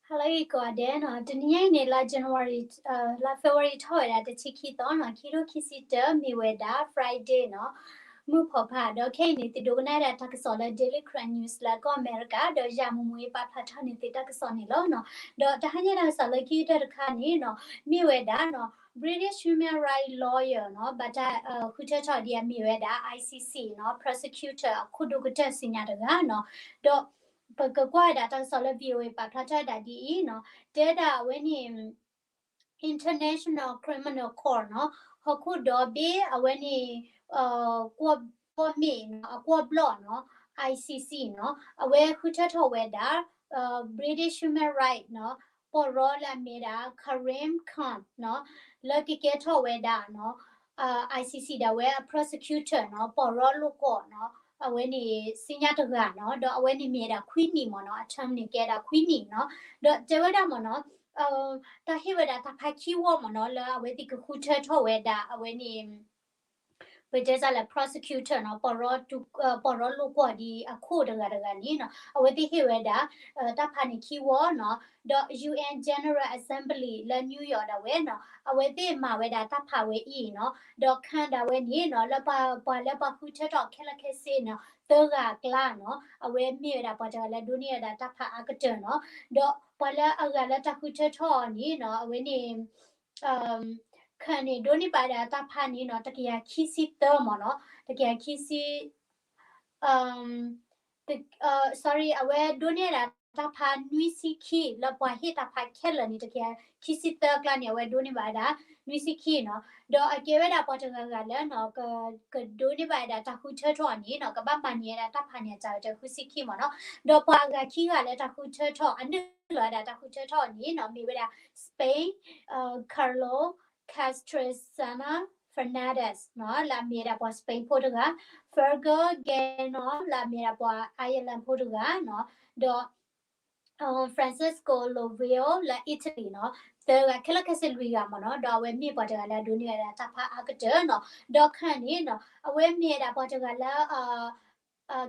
ဟါလၢအဂ့ၤကိးဂၤဒဲးနီၤ, တနံၤညါအံၤန့ၣ် လါ January လါ February ထီၣ်ဝဲဒၣ်တဆံခံသီနီၤ, ခံထိခံဆံတၢ မ့ၢ်ဝဲဒၣ် Friday နီၤ, မုၢ်ဖီဖး ဒီးခဲအံၤန့ၣ် သုဒိကနၣ်ဒၣ်တၢ်ကစီၣ်လၢ Daily Karen News လၢကီၢ်အမဲရကၤ, ဒီးယၤမူမူအပာ်ဖျါထီၣ်န့ၢ်သုတၢ်ကစီၣ်န့ၣ်လီၤနီၤ. ဒီးတဟါညါတၢ်ကစီၣ်လၢခံကတၢၢ်တခါန့ၣ်နီၤ, မ့ၢ်ဝဲဒၣ်နီၤ British human rights lawyer နီၤ, ဘၣ်တၢ်ဃုထၢထီၣ်ဒံးအမ့ၢ်ဝဲဒၣ် I C C နီၤ, prosecutor အခိၣ်ဒိၣ်ကတၢၢ်စံညါတဂၤနီၤ, ဒီး ပကကွၢ်ဝဲဒၣ်တၢ်ကစီၣ်လၢ V O A ပာ်ဖျါထီၣ်ဝဲဒၣ်ဒ်အံၤနီၤ, တဲဒၣ်အဝဲန့ၣ် International Criminal Court နီၤ, ဟီၣ်ခိၣ်ဒီဘ့ၣ်အဝဲန့ၣ် ကွီၢ်မ့ၣ်နီၤ, အကွီၢ်ဘျီၣ်နီၤ, I C C နီၤ, အဝဲဃုထၢထီၣ်ဝဲဒၣ် British human rights နီၤ, ပီၢ်ရီလၢအမ့ၢ်ဒၣ် Karim Khan နီၤ, လၢကကဲထီၣ်ဝဲဒၣ်နီၤ I C C ဒၣ်ဝဲအ prosecutor နီၤ, ပီၢ်ရီလိာ်ကွီၢ်နီၤ, အဝဲန့ၣ်စံညါတဂၤနီၤ, ဒီးအဝဲန့ၣ်မ့ၢ်ဝဲဒၣ်ခွံနံၣ်မ့ၢ်နီၤ, အ term န့ၣ်ကဲဒၣ်ခွံနံၣ်နီၤ, ဒီးတဲဝဲဒၣ်မ့ၢ်နီၤ တၢ်ဟ့ၣ်ဝဲဒၣ်တၢ်ဖးခံဝီမ့ၢ်နီၤ, လၢအဝဲသ့ၣ်ကဃုထၢထီၣ်ဝဲဒၣ်အဝဲန့ၣ် ပတဲစၢ်လၢ prosecutor နီၤ, ပီၢ်ရီ ပီၢ်ရီလိာ်ကွီၢ်ဒ်အခိၣ်တဂၤတဂၤန့ၣ်နီၤ, အဝဲသ့ၣ်ဟ့ၣ်ဝဲဒၣ် တၢ်ဖးန့ၣ်ခံဝီနီၤ, ဒီး U N General Assembly လၢ New York ဒၣ်ဝဲနီၤ, အဝဲသ့ၣ်မၤဝဲဒၣ်တၢ်ဖးဝဲအံၤနီၤ, ဒီး Khan ဒၣ်ဝဲန့ၣ်နီၤ, လၢပှၤလၢပှၤဃုထၢထီၣ်ခဲလၢာ်ခဲဆ့နီၤ, သၢဂၤအကျါနီၤ, အဝဲမ့ၢ်ဝဲဒၣ်ပှၤတဂၤလၢဒိးန့ၢ်ဝဲဒၣ်တၢ်ဖးအါကတၢၢ်နီၤ, ဒီးပှၤလၢအဂၤလၢတၢ်ဃုထၢထီၣ်အီၤန့ၣ်နီၤ, အဝဲန့ၣ် Khan န့ၣ် ဒိးန့ၢ်ဘၣ်ဝဲဒၣ်တၢ်ဖးန့ၣ်နီၤ, တကယၤခံဆံသၢမ့ၢ်နီၤ, တကယၤခံဆံ sorry, အဝဲဒိးန့ၢ်ဝဲဒၣ်တၢ်ဖးနွံဆံခံ, လၢပှၤဟ့ၣ်တၢ်ဖးခဲလၢာ်န့ၣ် တကယၤခံဆံသၢအကျါန့ၣ် အဝဲဒိးန့ၢ်ဘၣ်ဝဲဒၣ် နွံဆံခံနီၤ, ဒီးအကဲဝဲဒၣ်ပှၤတဂၤဂၤလၢနီၤ, ကဒိးန့ၢ်ဘၣ်ဝဲဒၣ်တၢ်ဃုထၢထီၣ်အီၤန့ၣ်နီၤ, ကဘၣ်မၤန့ၢ်ဝဲဒၣ်တၢ်ဖးန့ၣ် အတၢ်ဝဲတၢ်ဃုဆံခံမ့ၢ်နီၤ, ဒီးပှၤအဂၤခံဂၤလၢတၢ်ဃုထၢထီၣ် အနုာ်လီၤဝဲဒၣ်တၢ်ဃုထၢထီၣ်အီၤန့ၣ်နီၤ, မ့ၢ်ဝဲဒၣ် Spain, Carlos Castrejana Fernandez နီၤ, လၢအမ့ၢ်ဝဲဒၣ်ပှၤ Spain ဖိတဂၤ, Fergal Geno လၢအမ့ၢ်ဝဲဒၣ်ပှၤ Ireland ဖိတဂၤနီၤ, ဒီး Francisco Lovio လၢ Italy နီၤ, သၢဂၤ ခဲလၢာ်ခဲဆ့လွံၢ်ဂၤမ့ၢ်နီၤ, ဒီးအဝဲမ့ၢ်ပှၤတဂၤလၢအဒိးန့ၢ်ဝဲဒၣ်တၢ်ဖးအါကတၢၢ်နီၤ, ဒီး Khan န့ၣ်နီၤ, အဝဲမ့ၢ်ဝဲဒၣ်ပှၤတဂၤလၢ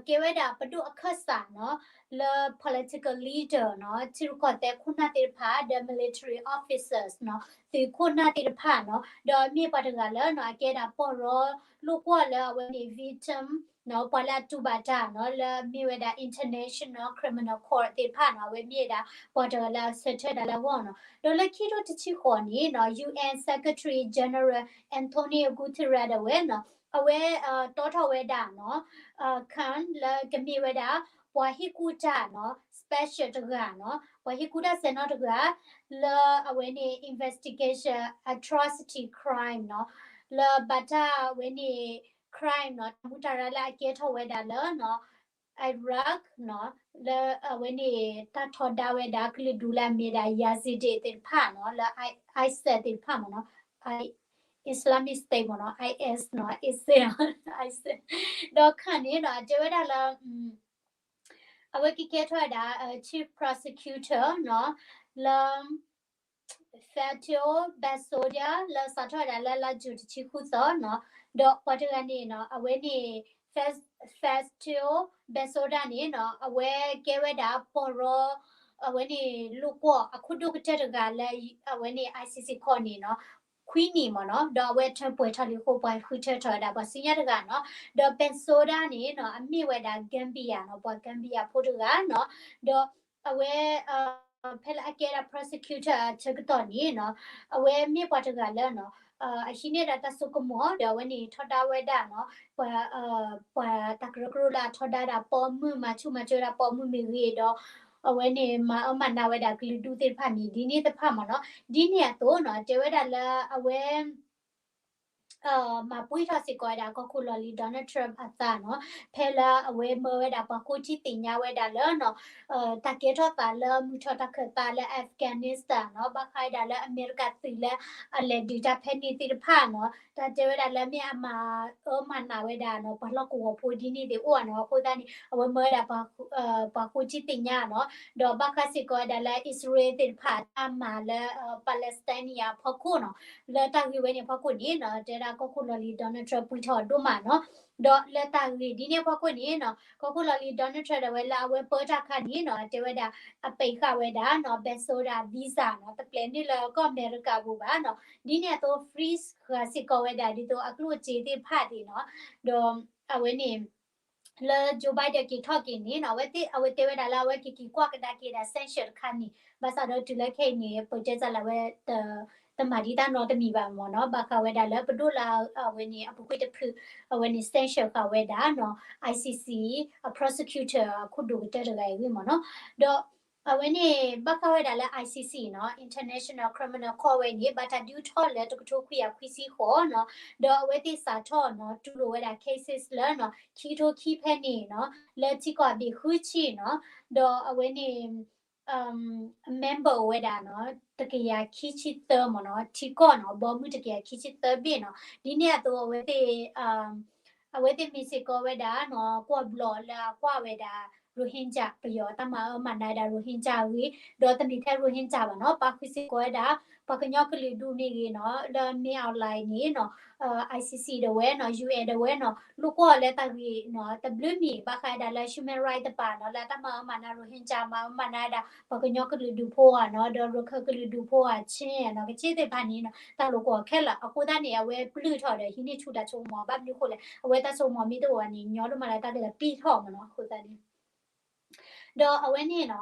ကဲဝဲဒၣ်ပဒိၣ်အခၢၣ်စးနီၤ, လၢ political leader နီၤ, ထံရူၢ်ကီၢ်သဲးခိၣ်နၢ်သ့ၣ်တဖၣ် ဒီး military officers နီၤ, သုးခိၣ်နၢ်သ့ၣ်တဖၣ်နီၤ, ဒီးမ့ၢ်ပှၤတဂၤလၢနီၤ, အကဲဒၣ်ပီၢ်ရီလိာ်ကွီၢ်လၢအဝဲန့ၣ် victim နီၤ, ပှၤလၢအတူၢ်ဘၣ်တၢ်နီၤ, လၢမ့ၢ်ဝဲဒၣ် International Criminal Court သ့ၣ်တဖၣ်နီၤ, အဝဲမ့ၢ်ဝဲဒၣ်ပှၤတဂၤလၢအဆၢထၢၣ်ဒၣ်လၢအဂီၢ်နီၤ, ဒီးလၢခံထိတဆံဃိးန့ၣ်နီၤ, U N Secretary General Antonio Guterres ဒၣ်ဝဲနီၤ, အဝဲတီထီၣ်ဝဲဒၣ်နီၤ, Khan လၢကမ့ၢ်ဝဲဒၣ် ပှၤဟ့ၣ်ကူၣ်တၢ်နီၤ, special တဂၤနီၤ, ပှၤဟ့ၣ်ကူၣ်တၢ်ဆဲးနီၤတဂၤ, လၢအဝဲန့ၣ် investigation atrocity crime နီၤ, လၢဘၣ်တၢ်ဝဲန့ၣ် crime နီၤ, တၢ်မူတၢ်ရၢလၢအကဲထီၣ်ဝဲဒၣ်လၢနီၤ, Iraq နီၤ, လၢအဝဲန့ၣ် တၢ်ထီဒါဝဲဒၣ်ကလုာ်ဒူၣ်လၢအမ့ၢ်ဒၣ် Yazidi သ့ၣ်တဖၣ်နီၤ, လၢ ISIS သ့ၣ်တဖၣ်မ့ၢ်နီၤ, Islamic State မ့ၢ်နီၤ, IS နီၤ, ISIS, ISIS, ဒီး Khan န့ၣ်နီၤ, အတဲဝဲဒၣ်လၢ အဝဲကကဲထီၣ်ဝဲဒၣ် chief prosecutor နီၤ, လၢ Fatou Bensouda လၢစးထီၣ်ဝဲဒၣ်လၢလါယူၤတဆံဃုသီနီၤ, ဒီးပှၤတဂၤန့ၣ်နီၤ, အဝဲန့ၣ် Fatou Bensouda န့ၣ်နီၤ, အဝဲကဲဝဲဒၣ်ပီၢ်ရီ အဝဲန့ၣ်လိာ်ကွီၢ်အခိၣ်ဒိၣ်ကတၢၢ်တဂၤလၢ အဝဲန့ၣ် I C C ခီၣ်န့ၣ်နီၤ, ခွံနံၣ်မ့ၢ်နီၤ, ဒီးအဝဲထၢပှဲၤထီၣ်လံအဃိ ပှၤဃုထၢထီၣ်ဝဲဒၣ်ပှၤဆူညါတဂၤနီၤ, ဒီး Bensouda န့ၣ်နီၤ, အမ့ၢ်ဝဲဒၣ် Gambia နီၤ, ပှၤ Gambia ဖိတဂၤနီၤ, ဒီးအဝဲ ဖဲလၢအကဲဒၣ် prosecutor အဆၢကတီၢ်န့ၣ်နီၤ, အဝဲမ့ၢ်ပှၤတဂၤလၢနီၤ, အဟံးန့ၢ်ဒၣ်တၢ်စိကမီၤ ဒီးအဝဲန့ၣ်ထီဒါဝဲဒၣ်နီၤ, ပှၤ ပှၤတၢ်ကရၢကရိလၢအထီဒါဒၣ်ပိာ်မုၣ် မၤဆူၣ်မၤစိဝဲဒၣ်ပိာ်မုၣ်မ့ၢ်ဂ့ၤဒီး အဝဲန့ၣ်မၤအၢမၤနးဝဲဒၣ်ကလုာ်ဒူၣ်သ့ၣ်တဖၣ်မ့ၢ်ဒ်န့ၣ်တဖၣ်မ့ၢ်နီၤ, ဒ်န့ၣ်အသိးနီၤ, တဲဝဲဒၣ်လၢအဝဲ မၤပှံၢ်ထီၣ်စ့ၢ်ကီးဝဲဒၣ်ကီၢ်ခိၣ်လီၢ်လံၤ Donald Trump အသးနီၤ, ဖဲလၢအဝဲမၢဝဲဒၣ်ပှၤဃိထံသ့ၣ်ညါဝဲဒၣ်လၢနီၤ, တၢ်ကဲထီၣ်သးလၢမုၢ်ထီၣ်တၢ်ခၢၣ်သးလၢ Afghanistan နီၤ, ဘၣ်ဃးဝဲဒၣ်လၢအမဲရကၤသုးလၢအလဲၤဒုးတၢ်ဖဲန့ၣ်သ့ၣ်တဖၣ်နီၤ, တၢ်တဲဝဲဒၣ်လၢမ့ၢ်အမၤအၢမၤနးဝဲဒၣ်နီၤ, ပှၤလီၢ်ကဝီၤဖိဒ်န့ၣ်သ့ၣ်အိၣ်နီၤ, အဃိသတးန့ၣ် အဝဲမၢဝဲဒၣ် ပှၤဃိထံသ့ၣ်ညါနီၤ, ဒီးဘၣ်ဃးစ့ၢ်ကီးဝဲဒၣ်လၢ အံၣ်စရ့လးသ့ၣ်တဖၣ်တၢ်မၤလၢ Palestinian အဖီခိၣ်နီၤ, လၢတၢ်ဂ့ၢ်ဝဲန့ၣ်အဖီခိၣ်န့ၣ်နီၤ, တဲဒၣ် ကီၢ်ခိၣ်လီၢ်လံၤ Donald Trump ပှံၢ်ထီၣ်ဒိၣ်မးနီၤ. ဒီးလၢတၢ်ဂ့ၢ်ဒ်န့ၣ်အဖီခိၣ်န့ၣ်နီၤ ကီၢ်ခိၣ်လီၢ်လံၤ Donald Trump ဒၣ်ဝဲလၢအဝဲပၢတၢ်ခါန့ၣ်နီၤ တဲဝဲဒၣ် အပိတ်ဃာ်ဝဲဒၣ်နီၤ ဘဲစိဒၣ် visa နီၤ တပျဲန့ၢ်လၢကီၢ်အမဲရကၤပူၤဘၣ်နီၤ. ဒ်န့ၣ်အသိး freeze ဃာ်စ့ၢ်ကီးဝဲဒၣ်ဒ်သိးအကျိၣ်စ့သ့ၣ်တဖၣ်ဒၣ်နီၤ. ဒီးအဝဲန့ၣ် လၢ Joe Biden က့ၤထီၣ်က့ၤန့ၣ်နီၤ အဝဲသ့ၣ် အဝဲတဲဝဲဒၣ်လၢအဝဲက့ၤက့ၤကွၢ်ကဒါက့ၤဒၣ် sanction တခါန့ၣ် ဘၣ်ဆၣ်ဒီးတုၤလၢခဲအံၤန့ၣ် ပတဲစ့ၢ်လၢအဝဲ တမၤဒ်တၢ်နီတမံၤဘၣ်မ့ၢ်နီၤ. ဘၣ်ဃးဝဲဒၣ်လၢပဒိၣ်လၢအဝဲန့ၣ် အပူၤကွံာ်တဖု အဝဲန့ၣ် sanction ဃာ်ဝဲဒၣ်နီၤ ICC အ prosecutor အခိၣ်ဒိၣ်ကတၢၢ်တဂၤအံၤဝံၤမ့ၢ်နီၤ. ဒီး အဝဲန့ၣ် ဘၣ်ဃးဝဲဒၣ်လၢ ICC နီၤ International Criminal Court ဝဲန့ၣ် ဘၣ်တၢ်ဒုးထီၣ်လၢတကထိခွံကယၤခွံဆံဃိးနီၤ. ဒီးအဝဲသ့ၣ်စးထီၣ်နီၤ တူၢ်လိာ်ဝဲဒၣ် cases လၢနီၤ ခံကထိခံဖဲန့ၣ်နီၤ လၢထံကီၢ်အဘ့ၣ်ဃုဆံနီၤ. ဒီးအဝဲန့ၣ် member ဝဲဒၣ်နီၤ တကယၤခံဆံသၢမ့ၢ်နီၤ ထံကီၢ်နီၤ ဘီမုၢ်တကယၤခံဆံသၢဘ့ၣ်နီၤ. ဒ်န့ၣ်အသိးအဝဲသ့ၣ် အဝဲသ့ၣ်မ့ၢ်စ့ၢ်ကီးဝဲဒၣ်နီၤ ကွီၢ်ဘျီၣ်လၢအကွၢ်ဝဲဒၣ် Rohingya ပယီၤတၢ်မၤအၢမၤနးဝဲဒၣ် Rohingya အဂ့ၢ် ဒီးတမ့ၢ်ထဲ Rohingya ဘၣ်နီၤ ပာ်ဃုာ်စ့ၢ်ကီးဝဲဒၣ် ပှၤကညီကလုာ်ဒူၣ်မ့ၢ်ဂ့ၤနီၤ လၢမ့ၢ် online န့ၣ်နီၤ ICC ဒၣ်ဝဲနီၤ UN ဒၣ်ဝဲနီၤ လိာ်ကွီၢ်လၢတၢ်ဂ့ၢ်နီၤ တဘျုးမံၤ ဘၣ်ဃးဒၣ်လၢ human right တပၤနီၤ လၢတၢ်မၤအၢမၤနး Rohingya မၤအၢမၤနးဝဲဒၣ် ပှၤကညီကလုာ်ဒူၣ်ဖိဧါနီၤ ဒီးရခၢၣ်ကလုာ်ဒူၣ်ဖိဧါ Chin နီၤ ကချ့ၣ်သ့ၣ်တဖၣ်န့ၣ်နီၤ တၢ်လိာ်ကွီၢ်ခဲလၢာ် အဃိသတးန့ၣ် အဝဲပျုၢ်ထီၣ်ဒီးဟံးန့ၢ်ဆူၣ်တၢ်ဆိကမိၣ် ဘၣ်မနုၤဃိလဲၣ် အဝဲတၢ်ဆိကမိၣ်မ့ၢ်တအိၣ်ဘၣ်န့ၣ် ညီဒိၣ်မးလၢတၢ်ကလဲၤပျံၤထီၣ်မ့ၢ်နီၤ အဃိသတးန့ၣ် ဒီးအဝဲန့ၣ်နီၤ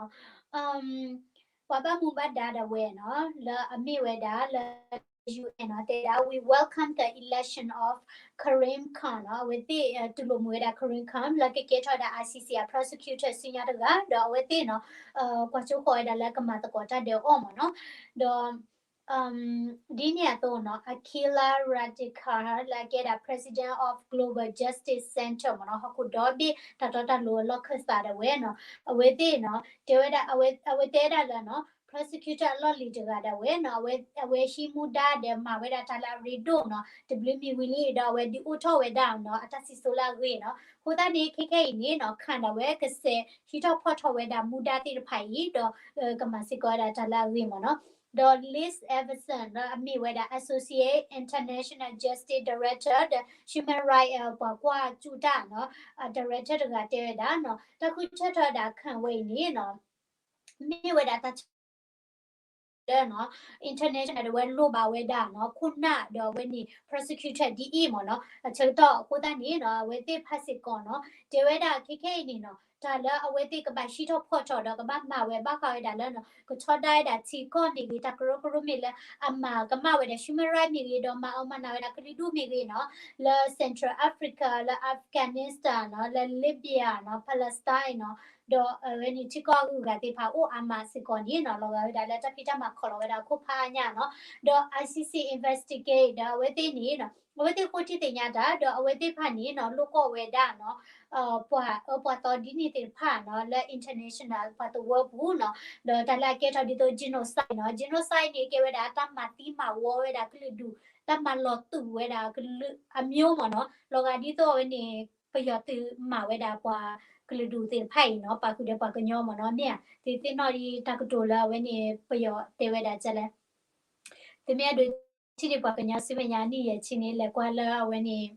ပှၤဘၣ်မူဘၣ်ဒါဒၣ်ဝဲနီၤ လၢအမ့ၢ်ဝဲဒၣ်လၢ UN နီၤ တဲဒၣ် we welcome the election of Karim Khan နီၤ အဝဲသ့ၣ်တူၢ်လိာ်မုာ်ဝဲဒၣ် Karim Khan လၢကကဲထီၣ်ဝဲဒၣ် ICC အ prosecutor ဆူညါတဂၤ ဒီးအဝဲသ့ၣ်နီၤ ကွၢ်စိဃီၤဝဲဒၣ်လၢကမၤသကိးတၢ်ဒဲးအီၤမ့ၢ်နီၤ ဒီး ဒ်န့ၣ်အသိးနီၤ Akhila Radhikar လၢအကဲဒၣ် president of Global Justice Center မ့ၢ်နီၤ ဟီၣ်ခိၣ်ဒီဘ့ၣ်တၢ်တီတၢ်လိၤအလီၢ်ခၢၣ်သးဒၣ်ဝဲနီၤ အဝဲသ့ၣ်နီၤ တဲဝဲဒၣ် အဝဲတဲဒၣ်လၢနီၤ prosecutor အလီၢ်လံၤတဂၤဒၣ်ဝဲနီၤ အဝဲဟံးမူဒါဒီးမၤဝဲဒၣ်တၢ်လၢအရ့ဒိၣ်နီၤ တဘျုးမံၤဝံၤလံဒီး အဝဲဒုးအိၣ်ထီၣ်ဝဲဒၣ်နီၤ အတၢ်စံၣ်စိၤလၢအဂ့ၤနီၤ အဃိသတးန့ၣ် ခဲခဲအံၤန့ၣ်နီၤ Khan ဒၣ်ဝဲကစဲးဟံးထီၣ်ဖီၣ်ထီၣ်ဝဲဒၣ်မူဒါသ့ၣ်တဖၣ်အံၤ ဒီးကမၤစ့ၢ်ကီးဝဲဒၣ်တၢ်လၢအဂ့ၤမ့ၢ်နီၤ ဒီး Liz Everson လၢအမ့ၢ်ဝဲဒၣ် Associate International Justice Director ဒီး Human Rights ပှၤကွၢ်စူၣ်တၢ်နီၤ director တဂၤတဲဝဲဒၣ်နီၤ တၢ်ဃုထၢထီၣ်ဝဲဒၣ် Khan ဝဲအံၤန့ၣ်နီၤ မ့ၢ်ဝဲဒၣ်တၢ် လၢနီၤ international ဒၣ်ဝဲလိၣ်ဘၣ်ဝဲဒၣ်နီၤ ခိၣ်နၢ်ဒီးအဝဲန့ၣ် prosecutor ဒ်အံၤမ့ၢ်နီၤ အဆၢကတီၢ်အဃိသတးန့ၣ်နီၤ အဝဲသ့ၣ်တဖၣ်စ့ၢ်ကီးနီၤ တဲဝဲဒၣ်ခဲခဲအံၤန့ၣ်နီၤ တၢ်လၢအဝဲသ့ၣ်ကဘၣ်ဟံးထီၣ်ဖီၣ်ထီၣ်ဒီးကဘၣ်မၤဝဲဘၣ်ဃးဝဲဒၣ်လၢနီၤ ကထီဒါဝဲဒၣ်ထံကီၢ်မ့ၢ်ဂ့ၤ တၢ်ကရၢကရိမ့ၢ်လၢအမၤကမၣ်ဝဲဒၣ် human rights မ့ၢ်ဂ့ၤ ဒီးမၤအၢမၤနးဝဲဒၣ်ကလုာ်ဒူၣ်မ့ၢ်ဂ့ၤနီၤ လၢ Central Africa လၢ Afghanistan နီၤ လၢ Libya နီၤ Palestine နီၤ ဒီးအဝဲန့ၣ်ထံကီၢ်အဂုၤအဂၤသ့ၣ်တဖၣ်အိၣ်အါမးစ့ၢ်ကီးန့ၣ်နီၤ လီၤဂာ်ဝဲဒၣ်လၢတၢ်ဖံးတၢ်မၤခီၣ်လီၤဝဲဒၣ်အခိၣ်ဖးညါနီၤ ဒီး ICC investigate ဒီးအဝဲသ့ၣ်န့ၣ်နီၤ အဝဲသ့ၣ်ဃိထံသ့ၣ်ညါတၢ် ဒီးအဝဲသ့ၣ်တဖၣ်န့ၣ်နီၤ လိၣ်ကီၢ်ဝဲဒၣ်နီၤ ပှၤအၢပှၤသီဒ်န့ၣ်သ့ၣ်တဖၣ်နီၤ လၢ international ပှၤသဝီပူၤနီၤ ဒီးတၢ်လၢအကဲထီၣ်ဒ်သိး genocide နီၤ genocide န့ၣ်ကဲဝဲဒၣ်တၢ်မၤသံမၤဝီဝဲဒၣ်ကလုာ်ဒူၣ် တၢ်မၤလီၤတူာ်ဝဲဒၣ်ကလုာ်အမျိုးမ့ၢ်နီၤ လီၤဂာ်ဒ်သိးအဝဲန့ၣ် ပယီၤသုးမၤဝဲဒၣ်ပှၤကလုာ်ဒူၣ်သ့ၣ်တဖၣ်အံၤနီၤ ပာ်ဃုာ်ဒီးပှၤကညီမ့ၢ်နီၤ မ့ၢ်ဧါ သ့ၣ်သ့ၣ်နီၣ်ဒ်တၢ်ကတိၤလၢအဝဲန့ၣ် ပယီၤတဲဝဲဒၣ်ဒ်လဲၣ် တမ့ၢ်အဒိ ထံၣ်ဒံးပှၤကညီဆူမဲာ်ညါနံၣ်ယဲၢ်ဆံန့ၣ် လဲၤကွၢ်လၢအဝဲန့ၣ်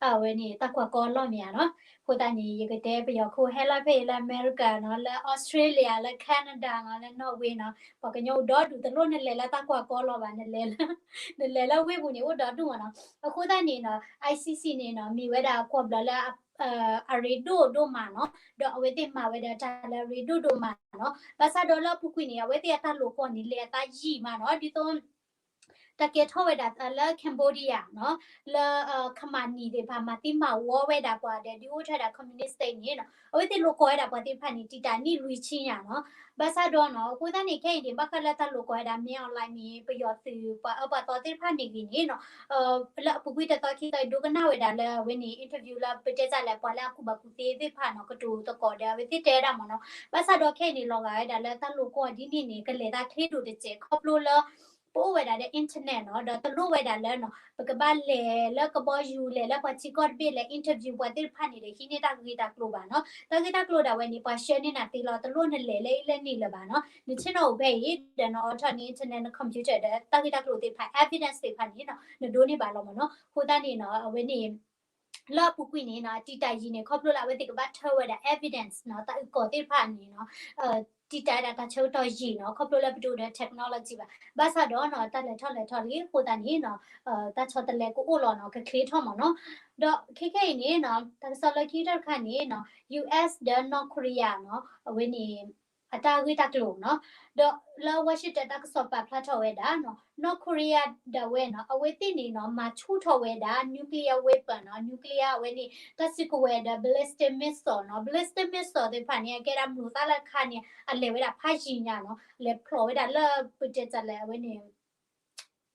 အဝဲန့ၣ် တၢ်ကွၢ်ကီလီၢ်မ့ၢ်ဧါနီၤ အဃိသတးန့ၣ် ယကတဲပယီၤခိၣ်ဟဲလၢဖဲအံၤလၢအမဲရကၤနီၤ လၢ Australia လၢ Canada နီၤ လၢ Norway နီၤ ပှၤကညီအိၣ်ဒီဒူၣ်တလိၣ်နလဲၤလၢတၢ်ကွၢ်ကီလီၢ်ဘၣ် နလဲၤလၢ နလဲၤလၢဝ့ၢ်ပူၤန့ၣ် အိၣ်ဒီဒူၣ်မ့ၢ်နီၤ အဃိသတးန့ၣ်နီၤ ICC န့ၣ်နီၤ မ့ၢ်ဝဲဒၣ်ကွီၢ်ဘျီၣ်လၢ အရ့ဒိၣ်ဒိၣ်မးနီၤ ဒီးအဝဲသ့ၣ်မၤဝဲဒၣ်တၢ်လၢအရ့ဒိၣ်ဒိၣ်မးနီၤ ဘၣ်ဆၣ်ဒီးလၢအပူၤကွံာ်န့ၣ် အဝဲသ့ၣ်အတၢ်လိာ်ကွီၢ်န့ၣ် လဲၤအသးယံာ်မးနီၤ ဒ်သိး တၢ်ကဲထီၣ်ဝဲဒၣ်လၢ Cambodia နီၤ လၢ Khmer နံၤသ့ၣ်တဖၣ် မၤသံမၤဝီဝဲဒၣ်ပှၤဒီး ဒုးအိၣ်ထီၣ်ဝဲဒၣ် communist state န့ၣ်နီၤ အဝဲသ့ၣ်လိာ်ကွီၢ်ဝဲဒၣ်ပှၤသ့ၣ်တဖၣ်န့ၣ် တံာ်တာ်နံၣ်လွံၢ်ဆံညါနီၤ ဘၣ်ဆၣ်ဒီးနီၤ အဃိသတးန့ၣ် ခဲအံၤန့ၣ် ဘၣ်ဃးလၢတၢ်လိာ်ကွီၢ်ဝဲဒၣ် မင်းအောင်လှိုင် မ့ၢ်ပယီၤသုး ပှၤအၢပှၤသီသ့ၣ်တဖၣ်မ့ၢ်ဂ့ၤန့ၣ်နီၤ လၢအပူၤကွံာ်တသီခံသီ ဒိကနၣ်ဝဲဒၣ်လၢအဝဲန့ၣ် interview လၢပတဲတၢ်လဲၣ် ပှၤလၢအကူၣ်ဘၣ်ကူၣ်သ့သ့ၣ်တဖၣ်နီၤ ကတိၤသကိးဒီး အဝဲသ့ၣ်တဲဝဲဒၣ်မ့ၢ်နီၤ ဘၣ်ဆၣ်ဒီးခဲအံၤန့ၣ် လီၤဂာ်ဝဲဒၣ်လၢတၢ်လိာ်ကွီၢ်ဒ်န့ၣ်န့ၣ် ကလဲၤသးချ့ဒိၣ်တစဲး ခီဖျိလၢ ပအိၣ်ဝဲဒၣ်ဒီး internet နီၤ, ဒီးတလိၣ်ဝဲဒၣ်လၢနီၤ ပကဘၣ်လဲၤလၢကဘီယူၤ လဲၤလၢပှၤထံကီၢ်တဘ့ၣ် လဲၤ interview ပှၤသ့ၣ်တဖၣ်န့ၣ်ဒီး ဟံးန့ၢ်တၢ်ဂ့ၢ်တၢ်ကျိၤဘၣ်နီၤ. တၢ်ဂ့ၢ်တၢ်ကျိၤဒၣ်ဝဲန့ၣ် ပှၤဆှၢန့ၢ်နၤသ့လီၤ, တလိၣ်နလဲၤလၢအံၤလၢန့ၣ်လၢၤဘၣ်နီၤ. နဆ့ၣ်နီၤအိၣ်ဖဲအံၤ ဒီးနအိးထီၣ်န့ၢ် internet န computer ဒီး တၢ်ဂ့ၢ်တၢ်ကျိၤသ့ၣ်တဖၣ် evidence သ့ၣ်တဖၣ်န့ၣ်နီၤ နဒိးန့ၢ်ဘၣ်လီၤမ့ၢ်နီၤ. အဃိသတးန့ၣ်နီၤ အဝဲန့ၣ် လၢအပူၤကွံာ်န့ၣ်နီၤ အတံာ်တာ်ယံာ်န့ၣ် ခီဖျိလၢအဝဲသ့ၣ်ကဘၣ်ထၢဝဲဒၣ် evidence နီၤ, တၢ်အုၣ်ကီၤသ့ၣ်တဖၣ်န့ၣ်နီၤ တံာ်တာ်ဝဲဒၣ်တၢ်ဆၢကတီၢ်ယံာ်နီၤ, ခီဖျိလၢပတအိၣ်ဒီး technology ဘၣ်. ဘၣ်ဆၣ်ဒီးနီၤ တၢ်လဲၤထီၣ်လဲၤထီၣ်လံအဃိသတးန့ၣ်နီၤ တၢ်ဆီတလဲကအိၣ်လီၤနီၤ, ကချ့ထီၣ်မ့ၢ်နီၤ. ဒီးခဲခဲအံၤန့ၣ်နီၤ တၢ်ကစီၣ်လၢခံကတၢၢ်တခါန့ၣ်နီၤ US ဒီး North Korea နီၤ အဝဲန့ၣ် အတၢ်ဂ့ၢ်တၢ်ကျိၤနီၤ. ဒီးလၢ Washington တၢ်ကစီၣ်ပာ်ဖျါထီၣ်ဝဲဒၣ်နီၤ North Korea ဒၣ်ဝဲနီၤ အဝဲသ့ၣ်န့ၣ်နီၤ မၤဆူၣ်ထီၣ်ဝဲဒၣ် nuclear weapon နီၤ, nuclear အဝဲန့ၣ် တၢ်စုကဝဲၤဒီး ballistic missile နီၤ. Ballistic missile သ့ၣ်တဖၣ်န့ၣ် အကဲဒၣ် မိၢ်သၣ်လၢခါန့ၣ် အလဲၤဝဲဒၣ်ဖးယံၤညါနီၤ, လဲၤဖျိးဝဲဒၣ်လၢ ပတဲတၢ်လဲၣ်အဝဲန့ၣ်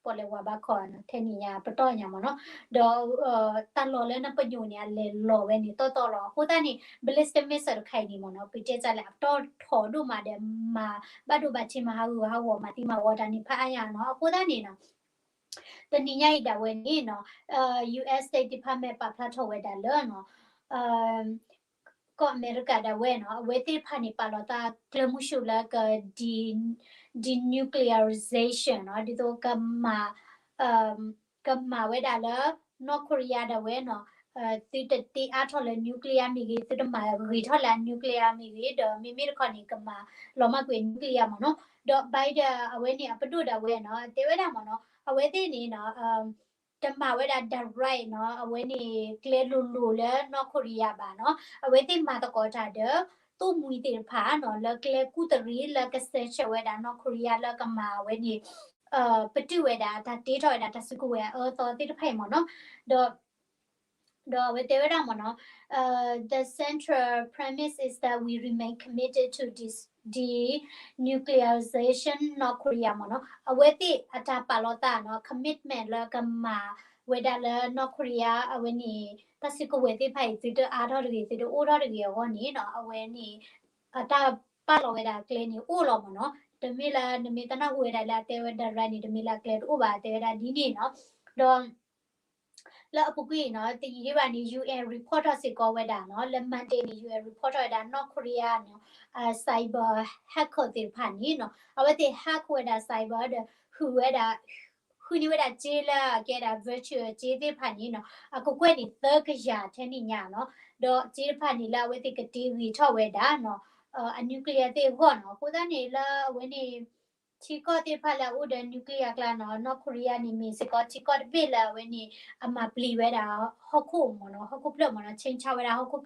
ပီၣ်လဲၣ်ဝၤဘၣ်ခီ ထဲန့ၣ်ညါ ပတီၢ်ညါမ့ၢ်နီၤ. ဒီး တၢ်လီၢ်လၢနပညိၣ်န့ၣ် အလဲၤလီၤဝဲန့ၣ် တီတီလီၤ. အဃိသတးန့ၣ် ballistic missile တခါအံၤန့ၣ်မ့ၢ်နီၤ ပတဲတၢ်လဲၣ် အပတီၢ်ထီဒိၣ်မးဒီး မၤဘၣ်ဒိဘၣ်ထံး မၤဟးဂူာ်ဟးဂီၤ မၤသံမၤဝီတၢ်န့ၣ် ဖးအါညါနီၤ. အဃိသတးန့ၣ်နီၤ တနံၤညါအံၤဒၣ်ဝဲန့ၣ်နီၤ US State Department ပာ်ဖျါထီၣ်ဝဲဒၣ်လၢနီၤ ကီၢ်အမဲရကၤဒၣ်ဝဲနီၤ အဝဲသ့ၣ်တဖၣ်န့ၣ် ပာ်လီၤသးကျဲမုၢ်ဆူၣ်လၢက de- denuclearization နီၤ, ဒ်သိးကမၤ ကမၤဝဲဒၣ်လၢ North Korea ဒၣ်ဝဲနီၤ သုတတ့အါထီၣ်လၢ nuclear မ့ၢ်ဂ့ၤ, သုတမၤဂ့ၤထီၣ်လၢ nuclear မ့ၢ်ဂ့ၤ, ဒီးမ့မ့ၢ်တခီန့ၣ် ကမၤလီၤမၢ်ကွံာ် nuclear မ့ၢ်နီၤ. ဒီး Biden အဝဲန့ၣ် အပဒိၣ်ဒၣ်ဝဲနီၤ တဲဝဲဒၣ်မ့ၢ်နီၤ အဝဲသ့ၣ်န့ၣ်နီၤ တမၤဝဲဒၣ် direct နီၤ အဝဲန့ၣ် ကျဲလိၤလိၤလၢ North Korea ဘၣ်နီၤ. အဝဲသ့ၣ်မၤသကိးတၢ်ဒီး သိၣ်မှံၤသ့ၣ်တဖၣ်နီၤ လၢကျဲကူၣ်တရံးလၢကစဲးဆၢဝဲဒၣ် North Korea လၢကမၤဝဲန့ၣ် ပတုာ်ဝဲဒၣ် တၢ်တ့ထီၣ်ဝဲဒၣ် တၢ်စုကဝဲၤအအၢသီသ့ၣ်တဖၣ်အံၤမ့ၢ်နီၤ. ဒီး ဒီးအဝဲတဲဝဲဒၣ်မ့ၢ်နီၤ the central premise is that we remain committed to this denuclearization North Korea မ့ၢ်နီၤ. အဝဲသ့ၣ်အတၢ်ပာ်လီၤသးနီၤ commitment လၢကမၤဝဲဒၣ်လၢ North Korea အဝဲန့ၣ် တၢ်စုကဝဲၤသ့ၣ်တဖၣ်အံၤ သုတအါထီၣ်တဂ့ၤ သုတအိၣ်ထီၣ်တဂ့ၤအဂီၢ်န့ၣ်နီၤ အဝဲန့ၣ် အတၢ်ပာ်လီၤဝဲဒၣ်ကျဲန့ၣ်အိၣ်လီၤမ့ၢ်နီၤ. တမ့ၢ်လၢနမ့ၢ်တနၢ်ဟူဝဲဒၣ်လၢအတဲဝဲ direct န့ၣ် တမ့ၢ်လၢအကျဲတအိၣ်ဘၣ် တဲဝဲဒၣ်ဒ်န့ၣ်နီၤ. ဒီး လၢအပူၤကွံာ်နီၤ တယံာ်ဒံးဘၣ်န့ၣ် UN report ထီၣ်စ့ၢ်ကီးဝဲဒၣ်နီၤ လၢ Monday န့ၣ် UN report ထီၣ်ဝဲဒၣ် North Korea နီၤ cyber hacker သ့ၣ်တဖၣ်န့ၣ်နီၤ အဝဲသ့ၣ် hack ဝဲဒၣ် cyber ဒီး ဟုၣ်ဝဲဒၣ် ဟုၣ်န့ၢ်ဝဲဒၣ်စ့လၢအကဲဒၣ် virtual စ့သ့ၣ်တဖၣ်န့ၣ်နီၤ အကကွဲၢ်န့ၣ် သၢကယၤထဲန့ၣ်ညါနီၤ. ဒီးစ့တဖၣ်န့ၣ်လၢအဝဲသ့ၣ်ကတ့ဂ့ၤထီၣ်ဝဲဒၣ်နီၤ အ nuclear သ့ၣ်အဂီၢ်နီၤ. အဃိသတးန့ၣ်လၢအဝဲန့ၣ် ထံကီၢ်သ့ၣ်တဖၣ်လၢအအိၣ်ဒီး nuclear ကျါနီၤ North Korea န့ၣ်မ့ၢ်စ့ၢ်ကီးထံကီၢ်တဘ့ၣ်လၢအဝဲန့ၣ် အမၤပျံၤဝဲဒၣ်ဟီၣ်ခိၣ်မ့ၢ်နီၤ ဟီၣ်ခိၣ်ဖျၢၣ်မ့ၢ်နီၤ ဆ့ဆါဝဲဒၣ်ဟီၣ်ခိၣ်ဖျၢၣ်နီၤ.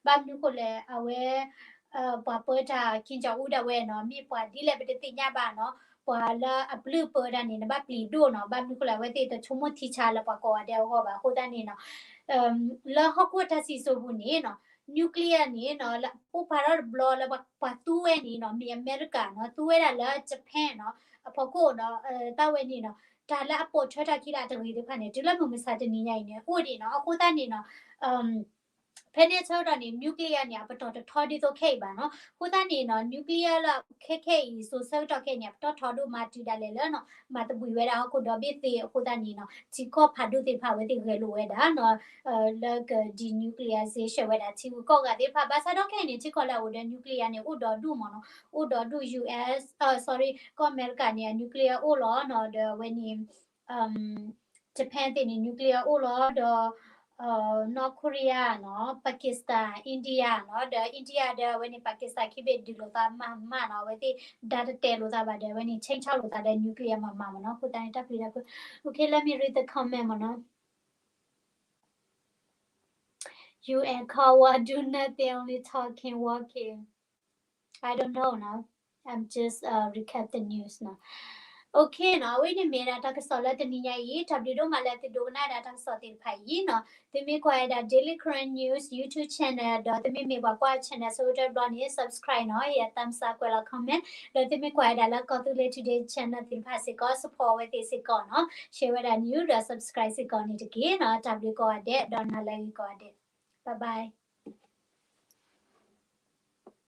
ဘၣ်မနုၤဃိလဲၣ် အဝဲ ပှၤပၢတၢ် Kim Jong Un ဒၣ်ဝဲနီၤ မ့ၢ်ပှၤဒ်လဲၣ်ပတသ့ၣ်ညါဘၣ်နီၤ ပှၤလၢအပျုၢ်ပၢတၢ်န့ၣ် နဘၣ်ပျံၤဒိၣ်နီၤ. ဘၣ်မနုၤဃိလဲၣ် အဝဲသ့ၣ်တဆိကမိၣ်ထံဆါလၢပှၤကိးဂၤဒဲးအဂီၢ်ဘၣ်. အဃိသတးန့ၣ်နီၤ လၢဟီၣ်ခိၣ်တၢ်စံၣ်စိၤပူၤန့ၣ်နီၤ nuclear န့ၣ်နီၤ လၢအိၣ်ဖးထီၣ်တဘျီလၢပှၤသူဝဲန့ၣ်နီၤ မ့ၢ်အမဲရကၤနီၤ သူဝဲဒၣ်လၢ Japan နီၤ အဖီခိၣ်နီၤ တၢ်ဝဲန့ၣ်နီၤ တၢ်လၢအပိာ်ထွဲထီၣ်ခံလၢအတဂ့ၤသ့ၣ်တဖၣ်န့ၣ် တုၤလၢမုၢ်မဆါတနံၤညါအံၤန့ၣ် အိၣ်ဒံးနီၤ. အဃိသတးန့ၣ်နီၤ ဖဲန့ၣ်ဆၢကတီၢ်န့ၣ် nuclear န့ၣ် အပတီၢ်တထီဒ်သိးခဲအံၤဘၣ်နီၤ. အဃိသတးန့ၣ်နီၤ nuclear လၢခဲခဲအံၤ စိၤဆၢကတီၢ်ခဲအံၤန့ၣ် အပတီၢ်ထီဒိၣ်မးတုၤဒၣ်လဲာ်လၢနီၤ မၤသဘှံးဝဲဒၣ်ဟီၣ်ခိၣ်ဒီဘ့ၣ်သ့. အဃိသတးန့ၣ်နီၤ ထံကီၢ်ဖးဒိၣ်သ့ၣ်တဖၣ်အဝဲသ့ၣ်ဂဲၤလိာ်ဝဲဒၣ်နီၤ လၢက denuclearization ဝဲဒၣ်ထံဂုၤကီၢ်ဂၤသ့ၣ်တဖၣ်. ဘၣ်ဆၣ်ဒီးခဲအံၤန့ၣ် ထံကီၢ်လၢအအိၣ်ဒီး nuclear န့ၣ် အိၣ်ဒီးဒူၣ်မ့ၢ်နီၤ အိၣ်ဒီးဒူၣ် US အ sorry ကီၢ်အမဲရကၤန့ၣ် အ nuclear အိၣ်လီၤနီၤ ဒီးအဝဲန့ၣ် Japan သ့ၣ်န့ၣ် nuclear အိၣ်လီၤ ဒီး North Korea နီၤ Pakistan India နီၤ ဒီး India ဒီးအဝဲန့ၣ် Pakistan ခံဘ့ၣ်ဒုးလိာ်သးမၤမးနီၤ အဝဲသ့ၣ်ဒါတတဲာ်လိာ်သးဘၣ်ဒီး အဝဲန့ၣ် ဆ့ဆါလိာ်သးဒီး nuclear မၤမးမ့ၢ်နီၤ. အဃိသတးန့ၣ် တၢ်ပျံၤတၢ်ဖုး Okay, let me read the comment မ့ၢ်နီၤ. U N call what do nothing, only talking, walking. I don't know နီၤ. I'm just uh, recap the news နီၤ. Okay နီၤ အဝဲန့ၣ်မ့ၢ်ဒၣ်တၢ်ကစီၣ်လၢတနံၤညါအံၤ တၢ်ဘျုးဒိၣ်မးလၢသုဒိကနၣ်ဒၣ်တၢ်ကစီၣ်သ့ၣ်တဖၣ်အံၤနီၤ. သုမ့ၢ်ကွၢ်ဝဲဒၣ် Daily Karen News YouTube channel ဒီးသုမ့ၢ်မ့ၢ်ပှၤကွၢ် channel ဆၢကတီၢ်တဘျီန့ၣ် subscribe နီၤ ဟ့ၣ် thumbs up ကွဲးလီၤ comment ဒီးသုမ့ၢ်ကွၢ်ဝဲဒၣ်လၢကီၢ်သူလ့ၤ today channel သ့ၣ်တဖၣ်စ့ၢ်ကီး support ဝဲသ့ၣ်စ့ၢ်ကီးနီၤ share ဝဲဒၣ် news ဒီး subscribe စ့ၢ်ကီးန့ၣ်တက့ၢ်နီၤ. တၢ်ဘျုးကိးဂၤဒဲး ဒီးနၤလၢအဂ့ၤကိးဂၤဒဲး bye bye.